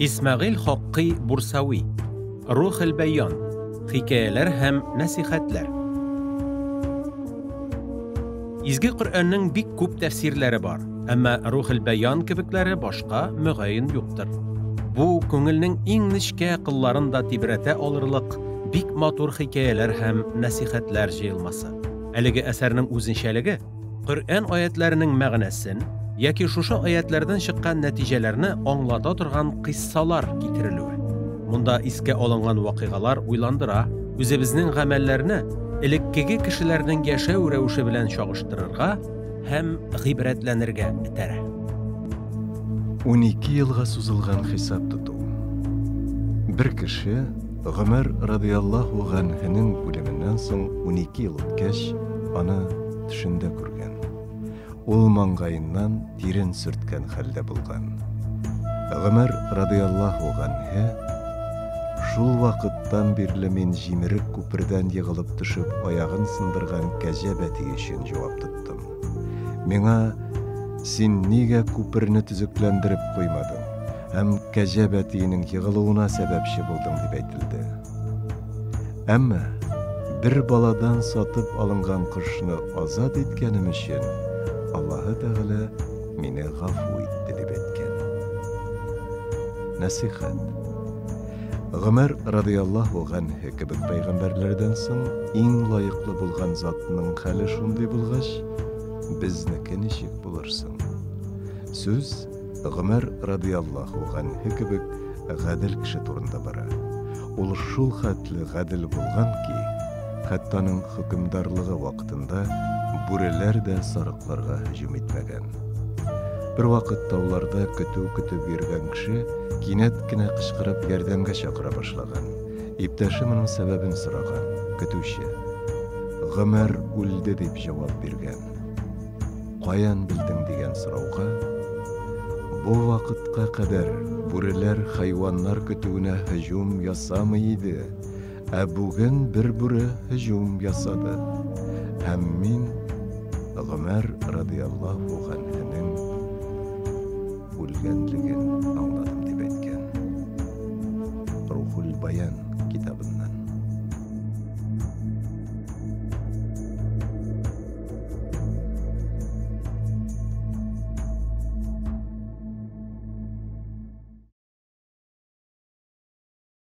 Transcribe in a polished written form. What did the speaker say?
Исмәгыйль Хаккый Бурсави. Рухел бәян. Хикәяләр һәм нәсихәтләр. Изге Коръәннең бик күп тәфсирләре бар, әмма Рухел бәян кебекләре башка мөгаен юктыр. Бу күңелнең иң нечкә кылларын да тибрәтә алырлык бик матур хикәяләр һәм нәсихәтләр җыелмасы. Әлеге әсәрнең үзенчәлеге Коръән аятләренең мәгънәсен яки шушы аятләрдән чыккан нәтиҗәләрне аңлата торган кыйссалар китерелүе. Монда искә алынган вакыйгалар уйландыра, үзебезнең гамәлләрне элеккеге кешеләрнең яшәү рәвеше белән чагыштырырга һәм гыйбрәтләнергә этәрә. 12 елга сузылган хисап тоту. Бер кеше Гомәр радыяллаһу ганһенең үлеменнән соң 12 ел үткәч, аны төшендә күргән. Ул маңгаеннан тирен сөрткән хәлдә булган. Гомәр радыяллаһу ганһе, Шул вакыттан бирле мин җимерек күпердән егылып төшеп аягын сындырган кәҗә бәтие өчен җавап тоттым. Миңа, Син нигә күперне төзекләндереп куймадың һәм кәҗә бәтиенең егылуына сәбәпче булдың, дип әйтелде. Әмма бер баладан сатып алынган кошны азат иткәнем өчен Аллаһы Тәгалә мине гафу итте, дип әйткән. Нәсихәт. Гомәр радыяллаһу ганһе кебек пәйгамбәрләрдән соң иң лаеклы булган затның хәле шундый булгач, безнеке ничек булыр соң? Сүз Гомәр радыяллаһу ганһе кебек гадел кеше турында бара. Ул шул хәтле гадел булган ки, хәтта аның хөкемдарлыгы вакытында бүреләр дә сарыкларга һөҗүм итмәгән. Бервакыт тауларда көтү көтеп йөргән кеше кинәт кенә кычкырып ярдәмгә чакыра башлаган. Иптәше моның сәбәбен сораган. Көтүче: "Гомәр үлде", дип җавап биргән. Каян белдең дигән сорауга, Бу вакытка кадәр бүреләр хайваннар көтүенә һөҗүм ясамый иде, ә бүген бер бүре һөҗүм ясады. Һәм мин Гомәр радыяллаһу ганһенең үлгәнлеген аңладым, дип әйткән. Рухул Баян китабыннан.